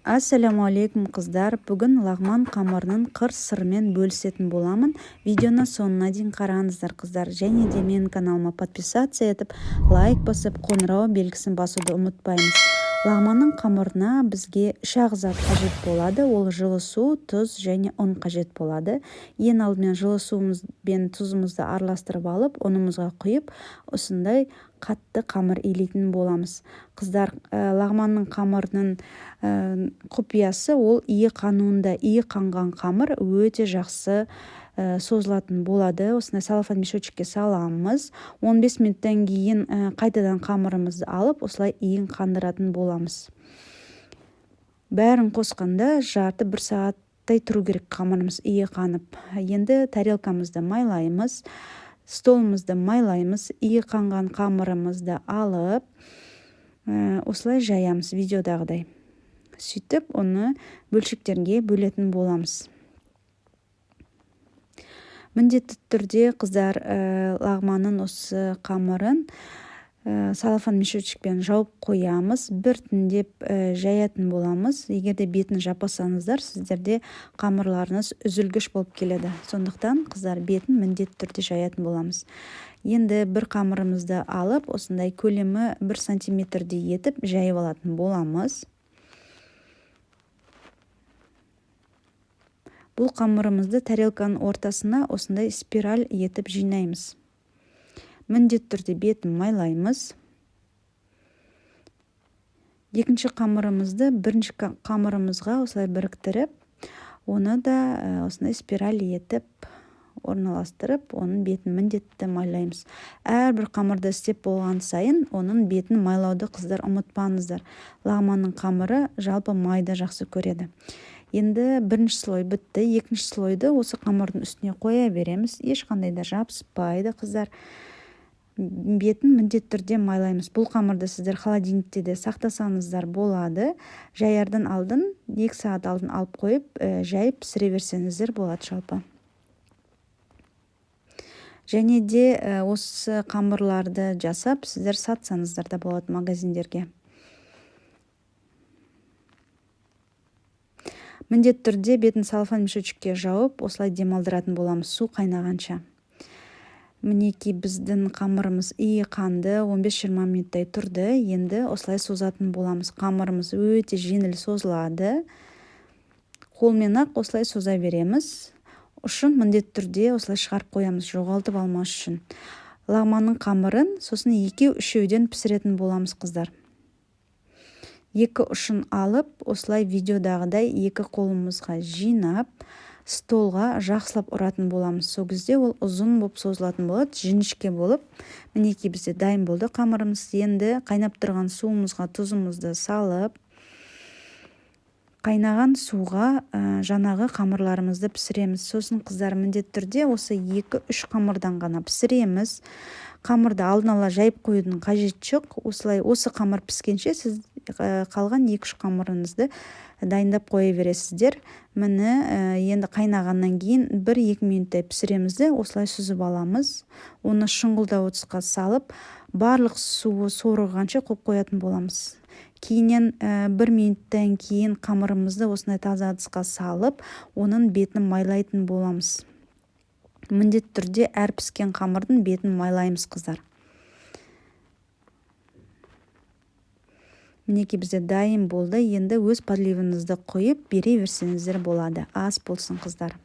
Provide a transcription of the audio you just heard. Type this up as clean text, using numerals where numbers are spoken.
Ассаляму қыздар! Бүгін лағман қамырының қыр-сырымен бөлісетін боламын. Видеоны соңына дейін қараңыздар, қыздар. Және де менің каналыма подписаться етіп, лайк басып, қоңырау белгісін басуды ұмытпаймыз. Лағманның қамырына бізге үш-ақ зат қажет болады. Ол жылы су, тұз және ұн қажет болады. Ең алдымен жылы суымыз бен тұзымызды араластырып алып, ұнымызға құйып, осындай қатты қамыр илейтін боламыз. Қыздар, лағманның қамырының құпиясы ол иі қануында. Иі қанған қамыр өте жақсы созылатын болады. Осындай целлофан мешочек ке саламыз. 15 минуттан кейін қайтадан қамырымызды алып, осылай иін қандыратын боламыз. Бәрін қосқанда жарты бір сағаттай тұру керек қамырымыз иі қанып. Енді тарелкамызды майлаймыз, столымызды майлаймыз. Иі қанған қамырымызды алып, осылай жаямыз видеодағыдай. Сөйтіп, оны бөлшектерге бөлетін боламыз. Міндетті түрде, қыздар, лағманның осы қамырын целлофан мешочек пен жауып қоямыз, біртіндеп жаятын боламыз. Егер де бетін жаппасаңыздар, сіздерде қамырларыңыз үзілгіш болып келеді. Сондықтан, қыздар, бетін міндетті түрде жаятын боламыз. Енді бір қамырымызды алып, осындай көлемі 1 сантиметрдей етіп жайып алатын боламыз. Бұл қамырымызды тарелканың ортасына осындай спираль етіп жинаймыз. Міндетті түрде бетін майлаймыз. Екінші қамырымызды бірінші қамырымызға осылай біріктіріп, оны да осындай спираль етіп орналастырып, оның бетін міндетті майлаймыз. Әрбір қамырды істеп болған сайын оның бетін майлауды, қыздар, ұмытпаңыздар. Лағманның қамыры жалпы майды жақсы көреді. Енді бірінші слой бітті. Екінші слойды осы қамырдың үстіне қоя береміз. Ешқандай да жабыспайды, қыздар. Бетін міндетті түрде майлаймыз. Бұл қамырды сіздер холодильникте де сақтасаңыздар болады. Жаярдан алдын, 2 сағат алдын алып қойып, жайып пісіре берсеңіздер болады жалпы. Және де осы қамырларды жасап, сіздер сатсаңыздар да болады магазиндерге. Міндетті түрде бетін целлофан мешочек ке жауып, осылай демалдыратын боламыз су қайнағанша. Мінекей, біздің қамырымыз иі қанды, 15-20 минуттай тұрды. Енді осылай созатын боламыз. Қамырымыз өте жеңіл созылады. Қолмен ақ осылай соза береміз. Ұшын міндетті түрде осылай шығарып қоямыз, жоғалтып алмас үшін. Лағманның қамырын сосын екеу, үшеуден пісіретін боламыз, қыздар. Екі ұшын алып, осылай видеодағыдай екі қолымызға жинап, столға жақсылап ұратын боламыз. Сол кезде ол ұзын болып созылатын болады, жіңішке болып. Мінекей, бізде дайын болды қамырымыз. Енді қайнап тұрған суымызға тұзымызды салып, қайнаған суға жаңағы қамырларымызды пісіреміз. Сосын, қыздар, міндетті түрде осы екі үш қамырдан ғана пісіреміз. Қамырды алдын ала жайып қоюдың қажеті жоқ. Осылай осы қамыр піскенше, сіз қалған екі үш қамырыңызды дайындап қоя бересіздер. Міне, енді қайнағаннан кейін 1-2 минуттай пісіреміз де, осылай сүзіп аламыз. Оны шұңғылдау ыдысқа салып, барлық суы сорығанша қойып қоятын боламыз. Кейіннен 1 минуттан кейін қамырымызды осындай таза ыдысқа салып, оның бетін майлайтын боламыз. Міндетті түрде әр піскен қамырдың бетін майлаймыз, қыздар. Мінекей, бізде дайын болды. Енді өз подливіңізді құйып бере берсеңіздер болады. Ас болсын, қыздар!